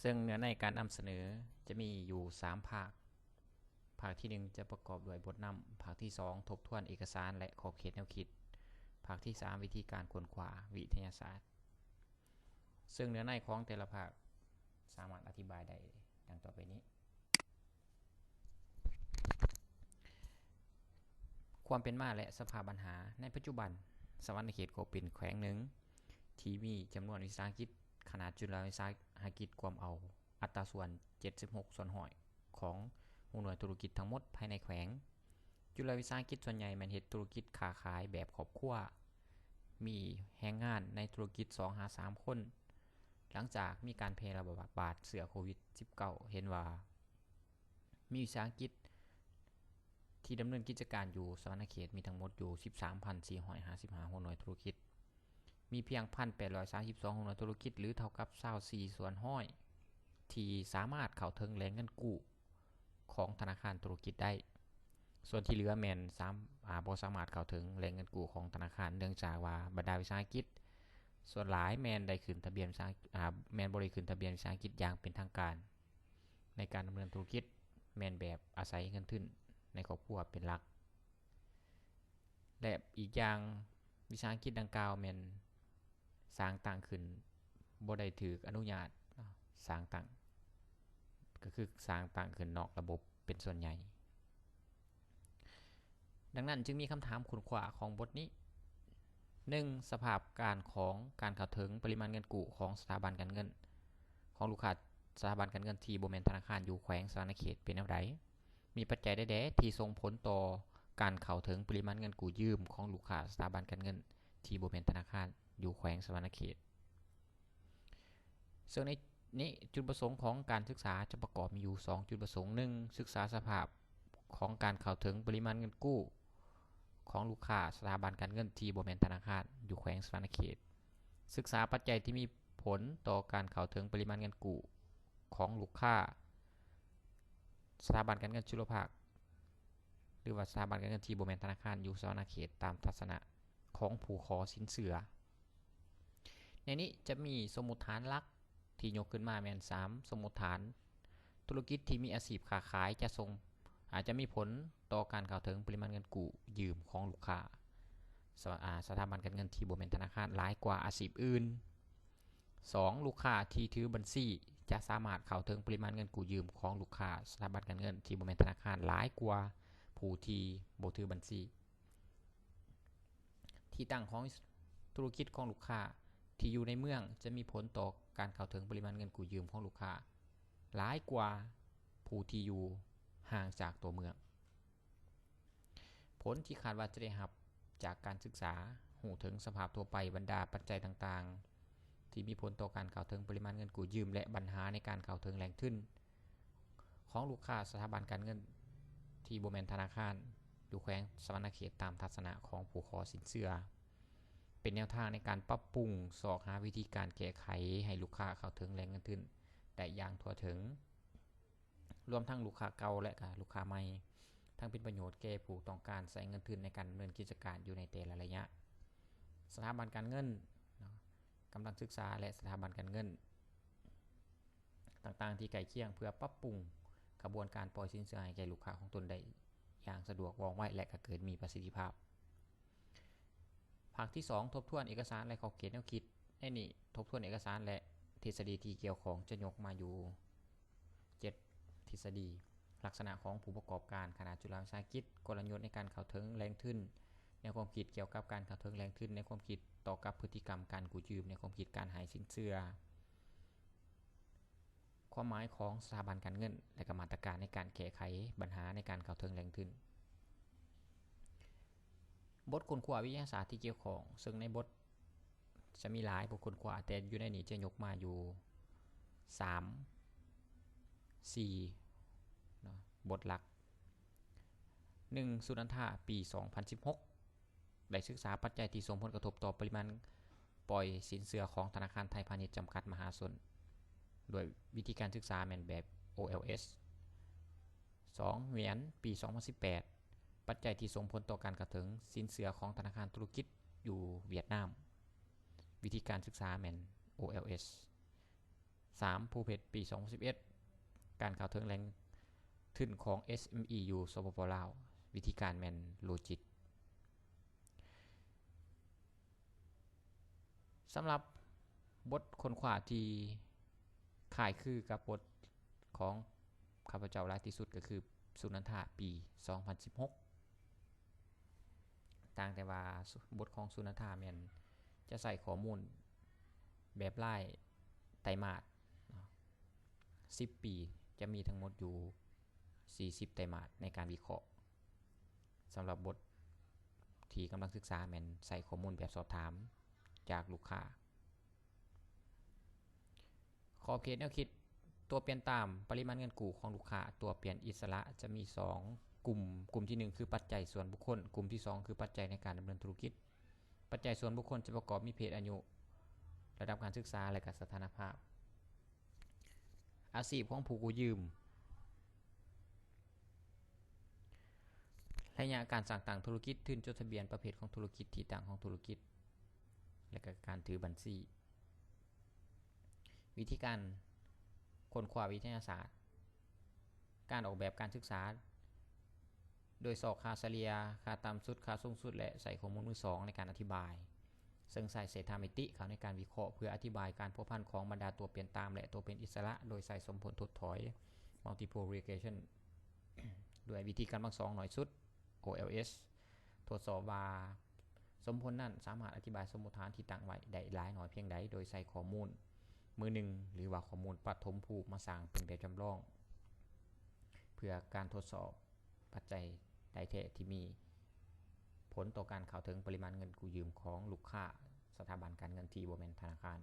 ເຊິ່ງເນື້ອໃນການນຳສະເໜີຈະມີຢູ່ສາມພາກ. ພາກທີໜຶ່ງຈະປະກອບດ້ວຍບົດນຳ, ພາກທີສອງທົບທວນເອກະສານ ແລະ ຂອບເຂດແນວຄິດ, ພາກທີສາວິທີການຄົ້ນຄວ້າວິທະຍາສາດ. ເຊິ່ງເນື້ອໃນຂອງແຕ່ລະພາກສາມາດອະທິບາຍໄດ້ດັ່ງຕໍ່ໄປນີ້. ຄວາມເປັນມາ ແລະ ສະພາບບັນຫາ. ໃນປັດຈຸບັນ, ສະຫວັນນະເຂດກໍເປັນແຂວງໜຶ່ງທີ່ມີຈຳນວນວິສາຫະກິດຂະໜາດຈຸລະວິສາຫະກິດກວມເອົາອັດຕາສ່ວນເຈັດສິບຫົກສ່ວນຮ້ອຍຂອງຫົວໜ່ວຍທຸລະກິດທັງໝົດພາຍໃນແຂວງ. ຈຸລະວິສາຫະກິດສ່ວນໃຫຍ່ແມ່ນເຮັດທຸລະກິດຄ້າຂາຍແບບຄອບຄົວ, ມີແຮງງານໃນທຸລະກິດສອງຫາສາມຄົນ. ຫຼັງຈາກມີການແຜ່ລະບາດເຊື້ອໂຄວິດສິບເກົ້າ ເຫັນວ່າ ມີວິສາຫະກິດທີ່ດຳເນີນກິດຈະການຢູ່ສະຫວັນນະເຂດມີທັງໝົດຢູ່ສິບສາມພັນສີ່ຮ້ອຍຫ້າສິບຫ້າຫົວໜ່ວຍທຸລະກິດ, ມີພຽງພັນແປດຮ້ອຍສາມສິບສອງຫົວໜ່ວຍທຸລະກິດ ຫຼື ເທົ່າກັບຊາວສີ່ສ່ວນຮ້ອຍທີ່ສາມາດເຂົ້າເຖິງແຫຼ່ງເງິນກູ້ຂອງທະນາຄານທຸລະກິດໄດ້. ສ່ວນທີ່ເຫຼືອແມ່ນສາມ ອາ ບໍ່ສາມາດເຂົ້າເຖິງແຫຼ່ງເງິນກູ້ຂອງທະນາຄານ ເນື່ອງຈາກວ່າບັນດາວິສາຫະກິດສ່ວນຫຼາຍແມ່ນໄດ້ຂຶ້ນທະບຽນວິສາ ອາ ແມ່ນບໍ່ໄດ້ຂຶ້ນທະບຽນວິສາຫະກິດຢ່າງເປັນທາງການ. ໃນການດຳເນີນທຸລະກິດແມ່ນແບບອາໄສເງິນທຶນໃນຄອບຄົວເປັນຫຼັກ ແລະ ອີກຢ່າງວິສາຫະກິດດັ່ງກ່າວແມ່ນສ້າງຕັ້ງຂຶ້ນບໍ່ໄດ້ຖືກອະນຸຍາດເນາະ, ສ້າງຕັ້ງ ກໍຄືສ້າງຕັ້ງຂຶ້ນນອກລະບົບເປັນສ່ວນໃຫຍ່. ດັ່ງນັ້ນຈຶ່ງມີຄຳຖາມຄົ້ນຄວ້າຂອງບົດນີ້. ໜຶ່ງ, ສະພາບການຂອງການເຂົ້າເຖິງປະລິມານເງິນກູ້ຂອງສະຖາບັນການເງິນ ຂອງລູກຄ້າສະຖາບັນການເງິນທີ່ບໍ່ແມ່ນທະນາຄານຢູ່ແຂວງສະຫວັນນະເຂດເປັນແນວໃດ? ມີປັດໄຈໃດແດ່ທີ່ສົ່ງຜົນຕໍ່ການເຂົ້າເຖິງປະລິມານເງິນກູ້ຢືມຂອງລູກຄ້າສະຖາບັນການເງິນທີ່ບໍ່ແມ່ນທະນາຄານຢູ່ແຂວງສະຫວັນນະເຂດ? ເຊິ່ງໃນນີ້ຈຸດປະສົງຂອງການສຶກສາຈະປະກອບມີຢູ່ສອງຈຸດປະສົງ. ໜຶ່ງ, ສຶກສາສະພາບຂອງການເຂົ້າເຖິງປະລິມານເງິນກູ້ຂອງລູກຄ້າສະຖາບັນການເງິນທີ່ບໍ່ແມ່ນທະນາຄານຢູ່ແຂວງສະຫວັນນະເຂດ. ສຶກສາປັດໄຈທີ່ມີຜົນຕໍ່ການເຂົ້າເຖິງປະລິມານເງິນກູ້ຂອງລູກຄ້າສະຖາບັນການເງິນຈຸລະພາກ ຫຼືວ່າສະຖາບັນການເງິນທີ່ບໍ່ແມ່ນທະນາຄານຢູ່ສະຫວັນນະເຂດຕາມທັດສະນະຂອງຜູ້ຂໍສິນເຊື່ອ. ໃນນີ້ຈະມີສົມມຸດຖານຫຼັກທີ່ຍົກຂຶ້ນມາແມ່ນສາມສົມມຸດຖານ. ທຸລະກິດທີ່ມີອາຊີບຄ້າຂາຍຈະສົ່ງ ອາດຈະມີຜົນຕໍ່ການເຂົ້າເຖິງປະລິມານເງິນກູ້ຢືມຂອງລູກຄ້າສະ ອາ ສະຖາບັນການເງິນທີ່ບໍ່ແມ່ນທະນາຄານຫຼາຍກວ່າອາຊີບອື່ນ. ສອງ, ລູກຄ້າທີ່ຖືບັນຊີຈະສາມາດເຂົ້າເຖິງປະລິມານເງິນກູ້ຢືມຂອງລູກຄ້າສະຖາບັນການເງິນທີ່ບໍ່ແມ່ນທະນາຄານຫຼາຍກວ່າຜູ້ທີ່ບໍ່ຖືບັນຊີ. ທີ່ຕັ້ງຂອງທຸລະກິດຂອງລູກຄ້າທີ່ຢູ່ໃນເມືອງຈະມີຜົນຕໍ່ການເຂົ້າເຖິງປະລິມານເງິນກູ້ຢືມຂອງລູກຄ້າຫຼາຍກວ່າຜູ້ທີ່ຢູ່ຫ່າງຈາກຕົວເມືອງ. ຜົນທີ່ຄາດວ່າຈະໄດ້ຮັບຈາກການສຶກສາ, ຮູ້ເຖິງສະພາບທົ່ວໄປບັນດາປັດໄຈຕ່າງໆ ທີ່ມີຜົນຕໍ່ການເຂົ້າເຖິງປະລິມານເງິນກູ້ຢືມ ແລະ ບັນຫາໃນການເຂົ້າເຖິງແຫຼ່ງທຶນຂອງລູກຄ້າສະຖາບັນການເງິນທີ່ບໍ່ແມ່ນທະນາຄານຢູ່ແຂວງສະຫວັນນະເຂດຕາມທັດສະນະຂອງຜູ້ຂໍສິນເຊື່ອ ເປັນແນວທາງໃນການປັບປຸງຊອກຫາວິທີການແກ້ໄຂໃຫ້ລູກຄ້າເຂົ້າເຖິງແຫຼ່ງເງິນທຶນໄດ້ຢ່າງທົ່ວເຖິງ. ລວມທັງລູກຄ້າເກົ່າ ແລະ ກະລູກຄ້າໃໝ່, ທັງເປັນປະໂຫຍດແກ່ຜູ້ຕ້ອງການໃຊ້ເງິນທຶນໃນການດຳເນີນກິດຈະການຢູ່ໃນແຕ່ລະໄລຍະ. ສະຖາບັນການເງິນເນາະ, ກຳລັງສຶກສາ ແລະ ສະຖາບັນການເງິນຕ່າງໆທີ່ໃກ້ຄຽງ ເພື່ອປັບປຸງຂະບວນການປ່ອຍສິນເຊື່ອໃຫ້ແກ່ລູກຄ້າຂອງຕົນໄດ້ຢ່າງສະດວກ, ວ່ອງໄວ ແລະ ກະເກີດມີປະສິດທິພາບ. ພາກທີສອງ ທົບທວນເອກະສານ ແລະ ຂອບເຂດແນວຄິດ. ໃນນີ້ ທົບທວນເອກະສານ ແລະ ທິດສະດີທີ່ກ່ຽວຂ້ອງຈະຍົກມາຢູ່ເຈັດທິດສະດີ: ລັກສະນະຂອງຜູ້ປະກອບການ, ຂະໜາດຈຸລະວິສາຫະກິດ, ກົນລະຍຸດໃນການເຂົ້າເຖິງແຫຼ່ງທຶນ, ແນວຄວາມຄິດກ່ຽວກັບການເຂົ້າເຖິງແຫຼ່ງທຶນ, ແນວຄວາມຄິດຕໍ່ກັບພຶດຕິກຳການກູ້ຢືມ, ແນວຄວາມຄິດການໃຫ້ສິນເຊື່ອ. ຄວາມໝາຍຂອງສະຖາບັນການເງິນ ແລະ ກະມາດຕະການໃນການແກ້ໄຂບັນຫາໃນການເຂົ້າເຖິງແຫຼ່ງທຶນ. ບົດຄົ້ນຄວ້າວິທະຍາສາດທີ່ກ່ຽວຂ້ອງ, ເຊິ່ງໃນບົດຈະມີຫຼາຍບົດຄົ້ນຄວ້າ, ແຕ່ຢູ່ໃນນີ້ຈະຍົກມາຢູ່ສາມ ສີ່ເນາະ ບົດຫຼັກ. ໜຶ່ງ, ສຸນັນທາ ປີສອງພັນສິບຫົກ ໄດ້ສຶກສາປັດໄຈທີ່ສົ່ງຜົນກະທົບຕໍ່ປະລິມານປ່ອຍສິນເຊື່ອຂອງທະນາຄານໄທພານິດຈຳກັດມະຫາຊົນ ດ້ວຍວິທີການສຶກສາແມ່ນແບບ ໂອ ແອລ ເອສ. ສອງ, ຫວຽນ ປີສອງພັນສິບແປດ ປັດໄຈທີ່ສົ່ງຜົນຕໍ່ການເຂົ້າເຖິງສິນເຊື່ອຂອງທະນາຄານທຸລະກິດຢູ່ຫວຽດນາມ, ວິທີການສຶກສາແມ່ນ ໂອ ແອລ ເອສ. ສາມ ພູເພັດ ປີສອງພັນສິບເອັດ ການເຂົ້າເຖິງແຫຼ່ງທຶນຂອງ ເອສເອັມອີ ຢູ່ ສປປ ລາວ ວິທີການແມ່ນໂລຈິດ. ສຳລັບບົດຄົ້ນຄວ້າທີ່ຄ້າຍຄືກັບບົດຂອງຂ້າພະເຈົ້າຫຼາຍທີ່ສຸດກໍຄືສຸນັນທາ ປີສອງພັນສິບຫົກ ຕ່າງແຕ່ວ່າບົດຂອງສຸນັນທາແມ່ນຈະໃຊ້ຂໍ້ມູນແບບລາຍໄຕມາດເນາະ ສິບປີ ຈະມີທັງໝົດຢູ່ສີ່ສິບໄຕມາດໃນການວິເຄາະ. ສຳລັບບົດທີ່ກຳລັງສຶກສາແມ່ນໃຊ້ຂໍ້ມູນແບບສອບຖາມຈາກລູກຄ້າ. ຂອບເຂດແນວຄິດ ຕົວປ່ຽນຕາມປະລິມານເງິນກູ້ຂອງລູກຄ້າ. ຕົວປ່ຽນອິດສະຫຼະຈະມີສອງກຸ່ມ, ກຸ່ມທີໜຶ່ງຄືປັດໄຈສ່ວນບຸກຄົນ, ກຸ່ມທີສອງຄືປັດໄຈໃນການດຳເນີນທຸລະກິດ. ປັດໄຈສ່ວນບຸກຄົນຈະປະກອບມີເພດ, ອາຍຸ, ລະດັບການສຶກສາ ແລະ ກະສະຖານະພາບອາຊີບຂອງຜູ້ກູ້ຢືມ, ໄລຍະການສ້າງຕັ້ງທຸລະກິດ, ທຶນຈົດທະບຽນ, ປະເພດຂອງທຸລະກິດ, ທີ່ຕັ້ງຂອງທຸລະກິດ ແລະ ກະການຖືບັນຊີ. ວິທີການຄົ້ນຄວ້າວິທະຍາສາດ, ການອອກແບບການສຶກສາ ໂດຍຊອກຄ່າສະເລ່ຍ, ຄ່າຕ່ຳສຸດ, ຄ່າສູງສຸດ ແລະ ໃຊ້ຂໍ້ມູນມືສອງໃນການອະທິບາຍ, ເຊິ່ງໃຊ້ເສດຖາມິຕິເຂົ້າໃນການວິເຄາະ ເພື່ອອະທິບາຍການພົວພັນຂອງບັນດາຕົວປ່ຽນຕາມ ແລະ ຕົວປ່ຽນອິດສະຫຼະ ໂດຍໃຊ້ສົມຜົນທົດຖອຍ multiple regression ດ້ວຍວິທີການບັງສອງໜ້ອຍສຸດ ໂອແອລເອສ ທົດສອບວ່າສົມຜົນນັ້ນສາມາດອະທິບາຍສົມມຸດຖານທີ່ຕັ້ງໄວ້ໄດ້ຫຼາຍໜ້ອຍພຽງໃດ ໂດຍໃຊ້ຂໍ້ມູນມືໜຶ່ງ ຫຼືວ່າຂໍ້ມູນປະຖົມພູມມາສ້າງເປັນແບບຈຳລອງ ເພື່ອການທົດສອບປັດໄຈໃດແທ້ທີ່ມີຜົນຕໍ່ການເຂົ້າເຖິງປະລິມານເງິນກູ້ຢືມຂອງລູກຄ້າສະຖາບັນການເງິນທີ່ບໍ່ແມ່ນທະນາຄານ.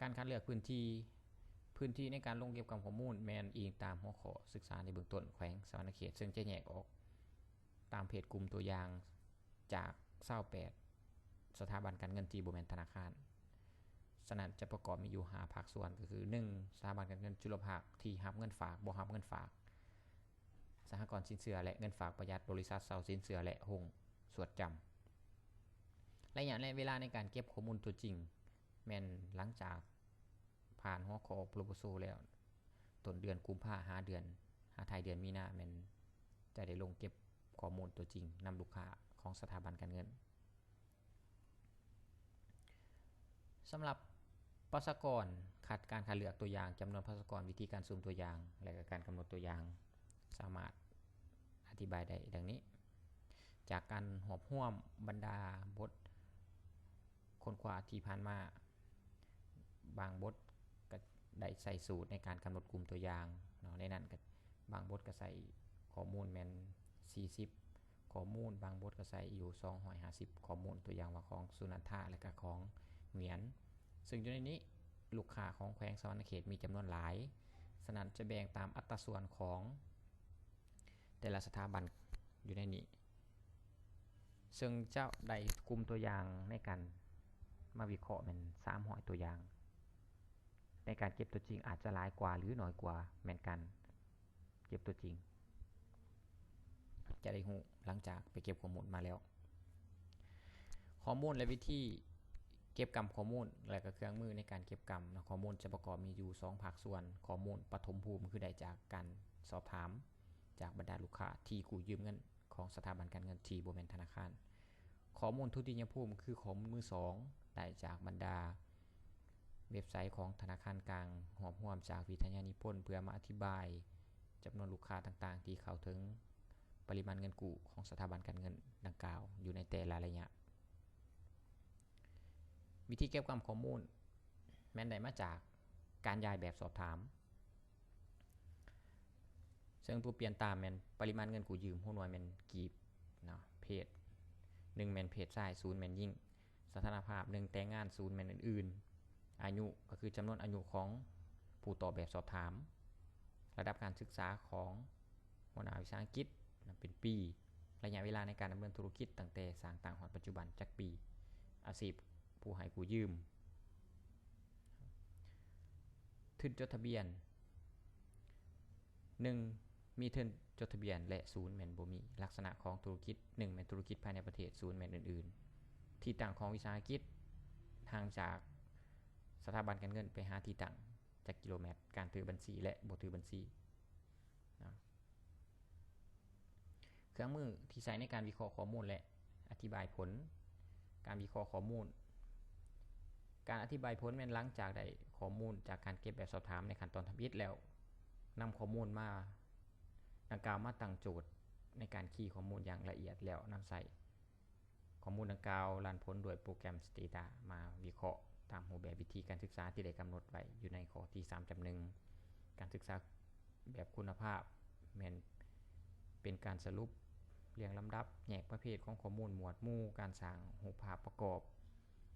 ການຄັດເລືອກພື້ນທີ່, ພື້ນທີ່ໃນການລົງເກັບກຳຂໍ້ມູນແມ່ນອີງຕາມຫົວຂໍ້ສຶກສາໃນເບື້ອງຕົ້ນແຂວງສະຫວັນນະເຂດ ເຊິ່ງຈະແຍກອອກຕາມເພດກຸ່ມຕົວຢ່າງຈາກຊາວແປດສະຖາບັນການເງິນທີ່ບໍ່ແມ່ນທະນາຄານ. ສະນັ້ນຈະປະກອບມີຢູ່ຫ້າພາກສ່ວນ ກໍຄື ໜຶ່ງ ສະຖາບັນການເງິນຈຸລະພາກທີ່ຮັບເງິນຝາກ, ບໍ່ຮັບເງິນຝາກ, ສະຫະກອນສິນເຊື່ອ ແລະ ເງິນຝາກປະຢັດ, ບໍລິສັດເຊົ່າສິນເຊື່ອ ແລະ ໂຮງສວດຈຳ. ໄລຍະ ແລະ ເວລາໃນການເກັບຂໍ້ມູນຕົວຈິງ ແມ່ນຫຼັງຈາກຜ່ານຫົວຂໍ້ໂປຣໂພໂຊແລ້ວ, ຕົ້ນເດືອນກຸມພາ ຫາເດືອນ ຫາທ້າຍເດືອນມີນາ ແມ່ນຈະໄດ້ລົງເກັບຂໍ້ມູນຕົວຈິງນຳລູກຄ້າຂອງສະຖາບັນການເງິນ. ສຳລັບປະຊາກອນ, ຄັດ, ການຄັດເລືອກຕົວຢ່າງ, ຈຳນວນປະຊາກອນ, ວິທີການສຸ່ມຕົວຢ່າງ ແລະ ກະການກຳນົດຕົວຢ່າງ ສາມາດອະທິບາຍໄດ້ດັ່ງນີ້. ຈາກການຮວບຮວມບັນດາບົດຄົ້ນຄວ້າທີ່ຜ່ານມາ, ບາງບົດກະໄດ້ໃຊ້ສູດໃນການກຳນົດກຸ່ມຕົວຢ່າງເນາະ, ໃນນັ້ນກະບາງບົດກະໃຊ້ຂໍ້ມູນແມ່ນສີ່ສິບຂໍ້ມູນ, ບາງບົດກະໃຊ້ຢູ່ສອງຮ້ອຍຫ້າສິບຂໍ້ມູນ, ຕົວຢ່າງວ່າຂອງສຸນັນທາ ແລະ ກະຂອງຫວຽນ. ເຊິ່ງຢູ່ໃນນີ້ ລູກຄ້າຂອງແຂວງສະຫວັນນະເຂດມີຈຳນວນຫຼາຍ, ສະນັ້ນຈະແບ່ງຕາມອັດຕາສ່ວນຂອງ ແຕ່ລະສະຖາບັນຢູ່ໃນນີ້, ເຊິ່ງຈະໄດ້ກຸ່ມຕົວຢ່າງໃນການມາວິເຄາະແມ່ນສາມຮ້ອຍຕົວຢ່າງ. ໃນການເກັບຕົວຈິງອາດຈະຫຼາຍກວ່າ ຫຼື ໜ້ອຍກວ່າແມ່ນການເກັບຕົວຈິງ, ຈະໄດ້ຮູ້ຫຼັງຈາກໄປເກັບຂໍ້ມູນມາແລ້ວ. ຂໍ້ມູນ ແລະ ວິທີເກັບກຳຂໍ້ມູນ ແລະ ກະເຄື່ອງມືໃນການເກັບກຳເນາະ, ຂໍ້ມູນຈະປະກອບມີຢູ່ສອງພາກສ່ວນ, ຂໍ້ມູນປະຖົມພູມ ຄືໄດ້ຈາກການສອບຖາມ ຈາກບັນດາລູກຄ້າທີ່ກູ້ຢືມເງິນຂອງສະຖາບັນການເງິນທີ່ບໍ່ແມ່ນທະນາຄານ. ຂໍ້ມູນທຸຕິຍະພູມ ຄືຂໍ້ມູນມືສອງ ໄດ້ຈາກບັນດາເວັບໄຊຂອງທະນາຄານກາງ, ຮວບຮວມຈາກວິທະຍານິພົນ ເພື່ອມາອະທິບາຍຈຳນວນລູກຄ້າຕ່າງໆທີ່ເຂົ້າເຖິງປະລິມານເງິນກູ້ຂອງສະຖາບັນການເງິນດັ່ງກ່າວຢູ່ໃນແຕ່ລະໄລຍະ. ວິທີເກັບກຳຂໍ້ມູນແມ່ນໄດ້ມາຈາກການຢາຍແບບສອບຖາມ, ເຊິ່ງຕົວປ່ຽນຕາມແມ່ນປະລິມານເງິນກູ້ຢືມ, ຫົວໜ່ວຍແມ່ນກີບເນາະ, ເພດ ໜຶ່ງ ແມ່ນເພດຊາຍ, ສູນ ແມ່ນຍິງ, ສະຖານະພາບ ໜຶ່ງ ແຕ່ງງານ, ສູນ ແມ່ນອື່ນໆ, ອາຍຸ ກໍຄືຈຳນວນອາຍຸຂອງຜູ້ຕອບແບບສອບຖາມ, ລະດັບການສຶກສາຂອງຫົວໜ້າວິຊາອັງກິດເປັນປີ, ໄລຍະເວລາໃນການດຳເນີນທຸລະກິດຕັ້ງແຕ່ສ້າງຕັ້ງຮອດປັດຈຸບັນຈັກປີ, ອາຊີບຜູ້ໃຫ້ກູ້ຢືມ, ທຶນຈົດທະບຽນ ໜຶ່ງ ມີທຶນຈົດທະບຽນ ແລະ ສູນ ແມ່ນບໍ່ມີ. ລັກສະນະຂອງທຸລະກິດ ໜຶ່ງ ແມ່ນທຸລະກິດພາຍໃນປະເທດ, ສູນ ແມ່ນອື່ນໆ. ທີ່ຕັ້ງຂອງວິສາຫະກິດ ຫ່າງຈາກ ສະຖາບັນການເງິນໄປຫາທີ່ຕັ້ງ ຈັກກິໂລແມັດ, ການຖືບັນຊີ ແລະ ບໍ່ຖືບັນຊີ. ເຄື່ອງມືທີ່ໃຊ້ໃນການວິເຄາະຂໍ້ມູນ ແລະ ອະທິບາຍຜົນ. ການວິເຄາະຂໍ້ມູນ. ການອະທິບາຍຜົນແມ່ນຫຼັງຈາກໄດ້ຂໍ້ມູນຈາກການເກັບແບບສອບຖາມໃນຂັ້ນຕອນທຳອິດແລ້ວ, ນຳຂໍ້ມູນມາ ດັ່ງກ່າວມາຕັ້ງໂຈດໃນການຄີຂໍ້ມູນຢ່າງລະອຽດ ແລ້ວນຳໃຊ້ ຂໍ້ມູນດັ່ງກ່າວລັນຜົນດ້ວຍໂປຣແກຣມ Stata ມາວິເຄາະຕາມຮູບແບບວິທີການສຶກສາທີ່ໄດ້ກຳນົດໄວ້ຢູ່ໃນຂໍ້ທີສາມຈ້ຳໜຶ່ງ. ການສຶກສາແບບຄຸນນະພາບແມ່ນເປັນການສະຫຼຸບລຽງລຳດັບ, ແຍກປະເພດຂອງຂໍ້ມູນ, ໝວດໝູ່, ການສ້າງຮູບພາບປະກອບ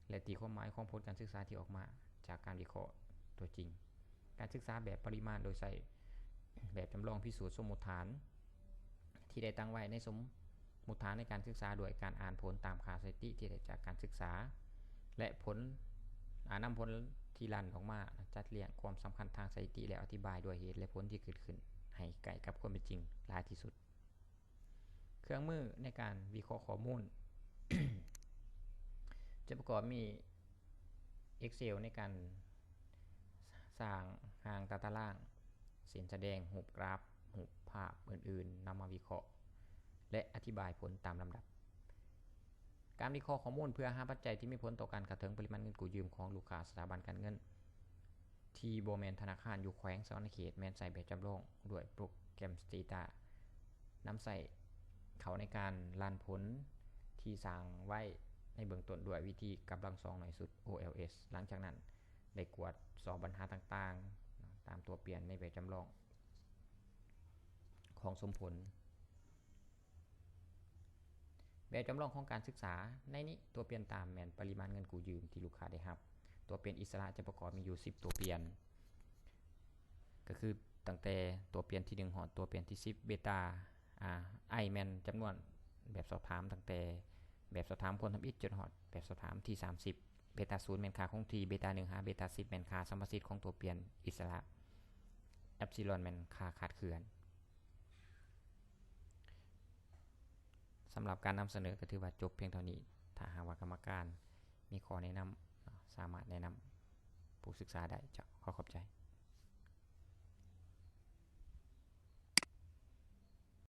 ແລະ ຕີຄວາມໝາຍຂອງຜົນການສຶກສາທີ່ອອກມາຈາກການວິເຄາະຕົວຈິງ. ການສຶກສາແບບປະລິມານໂດຍໃຊ້ແບບຈຳລອງພິສູດສົມມຸດຖານ ທີ່ໄດ້ຕັ້ງໄວ້ໃນສົມມຸດຖານໃນການສຶກສາ ດ້ວຍການອ່ານຜົນຕາມຄ່າສະຖິຕິທີ່ໄດ້ຈາກການສຶກສາ ແລະ ຜົນ ອາ ນຳຜົນທີ່ລັນອອກມາ ຈັດລຽງຄວາມສຳຄັນທາງສະຖິຕິ ແລ້ວອະທິບາຍດ້ວຍເຫດ ແລະ ຜົນທີ່ເກີດຂຶ້ນໃຫ້ໃກ້ກັບຄວາມເປັນຈິງຫຼາຍທີ່ສຸດ. ເຄື່ອງມືໃນການວິເຄາະຂໍ້ມູນ ຈະປະກອບມີ Excel ໃນການສ້າງຮ່າງຕາຕະລາງ, ເສັ້ນສະແດງ, ຮູບກຣາຟ, ຮູບພາບອື່ນໆ ນຳມາວິເຄາະ ແລະ ອະທິບາຍຜົນຕາມລຳດັບ. ການວິເຄາະຂໍ້ມູນເພື່ອຫາປັດໄຈທີ່ມີຜົນຕໍ່ການເຂົ້າເຖິງປະລິມານເງິນກູ້ຢືມຂອງລູກຄ້າສະຖາບັນການເງິນ ທີ່ບໍ່ແມ່ນທະນາຄານຢູ່ແຂວງສະຫວັນນະເຂດ ແມ່ນໃຊ້ແບບຈຳລອງດ້ວຍໂປຣແກຣມ Stata ນຳໃຊ້ເຂົ້າໃນການລັນຜົນທີ່ສ້າງໄວ້ໃນເບື້ອງຕົ້ນດ້ວຍວິທີກຳລັງສອງໜ້ອຍສຸດ ໂອແອລເອສ. ຫຼັງຈາກນັ້ນໄດ້ກວດສອບບັນຫາຕ່າງໆ ຕາມຕົວປ່ຽນໃນແບບຈຳລອງຂອງສົມຜົນ. ແບບຈຳລອງຂອງການສຶກສາ. ໃນນີ້ຕົວປ່ຽນຕາມແມ່ນປະລິມານເງິນກູ້ຢືມທີ່ລູກຄ້າໄດ້ຮັບ. ຕົວປ່ຽນອິດສະຫຼະຈະປະກອບມີຢູ່ສິບຕົວປ່ຽນ ກໍຄືຕັ້ງແຕ່ຕົວປ່ຽນທີໜຶ່ງຮອດຕົວປ່ຽນທີສິບ. ເບຕາ ອາ ໄອ ແມ່ນຈຳນວນແບບສອບຖາມຕັ້ງແຕ່ແບບສອບຖາມຄວນທຳອິດຈົນຮອດແບບສອບຖາມທີສາມສິບ. ເບຕາສູນແມ່ນຄ່າຄົງທີ່, ເບຕາໜຶ່ງຫາເບຕາສິບແມ່ນຄ່າສຳປະສິດຂອງຕົວປ່ຽນອິດສະຫຼະ, ແອັບຊີລອນແມ່ນຄ່າຄາດເຄື່ອນ. ສຳລັບການນຳສະເໜີກໍຖືວ່າຈົບພຽງເທົ່ານີ້. ຖ້າຫາກວ່າກຳມະການມີຂໍ້ແນະນຳ ສາມາດແນະນຳຜູ້ສຶກສາໄດ້. ເຈົ້າ, ຂໍຂອບໃຈ.